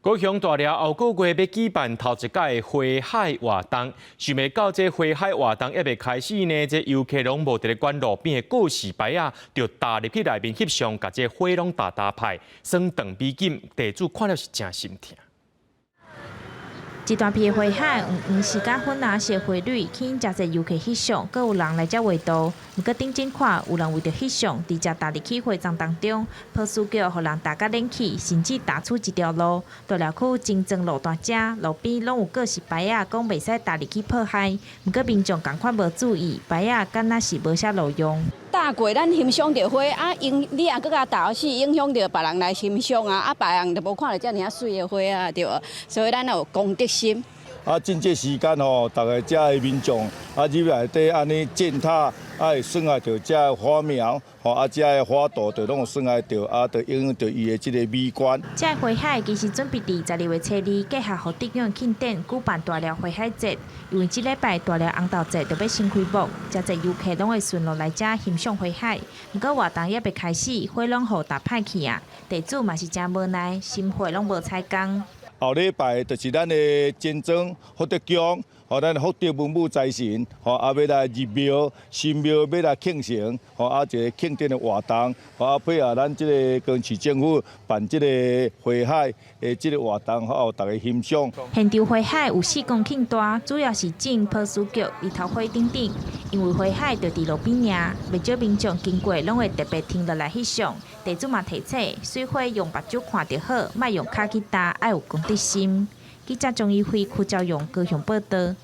高雄大寮後個月欲舉辦頭一屆花海活動，想袂到這花海活動猶未開始呢，這遊客攏無佇咧管路邊的告示牌仔，就踏入去內面翕相，共這花攏踏踏歹，算斷美景，地主看了是誠心疼。一大片花海，黃黃色佮粉藍色花蕊，吸引誠濟遊客翕相，閣有人來遮畫圖。毋過頂真看，有人為著翕相，直接踏入去花叢當中，波斯菊予人踏甲軟去，甚至踏出一條路。大寮區精裝路段遮，路邊攏有告示牌仔，講袂使踏入去破壞。毋過民眾仝款無注意，牌仔敢若是無啥路用。踏過咱欣賞著花啊，影你也閣共踏死，影響著別人來欣賞啊，啊，別人就無看著遮爾仔媠的花啊，對無？所以咱要有公德心。啊，趁這時間吼，逐个遮的民眾啊入來底按呢踐踏，啊會損害著遮的花苗，吼啊遮的花朵就攏有損害著，啊，就影響著伊的這個美觀。這個花海其實準備佇12月初二，結合福德宮慶典舉辦大寮花海節。因為這禮拜大寮紅豆節就欲先開幕，誠濟遊客攏會順路來遮欣賞花海。毋過活動猶未開始，花攏予踏歹去啊！地主嘛是誠無奈，心血攏無彩工。後禮拜就是咱的金裝福德宮，予咱福德文武財神，吼啊欲來入廟，新廟欲來慶成，吼啊一個慶典的活動，吼啊配合咱這個高雄市政府辦這個花海的這個活動，予大家欣賞。現場花海有4公頃大，主要是種波斯菊、日頭花等等。因為花海就佇路邊爾，袂少民眾經過攏會特別停落來翕相。地主嘛提醒，媠花用目睭看就好，莫用跤去踏，愛有公德心。記者鍾一輝、柯昭勇高雄報導。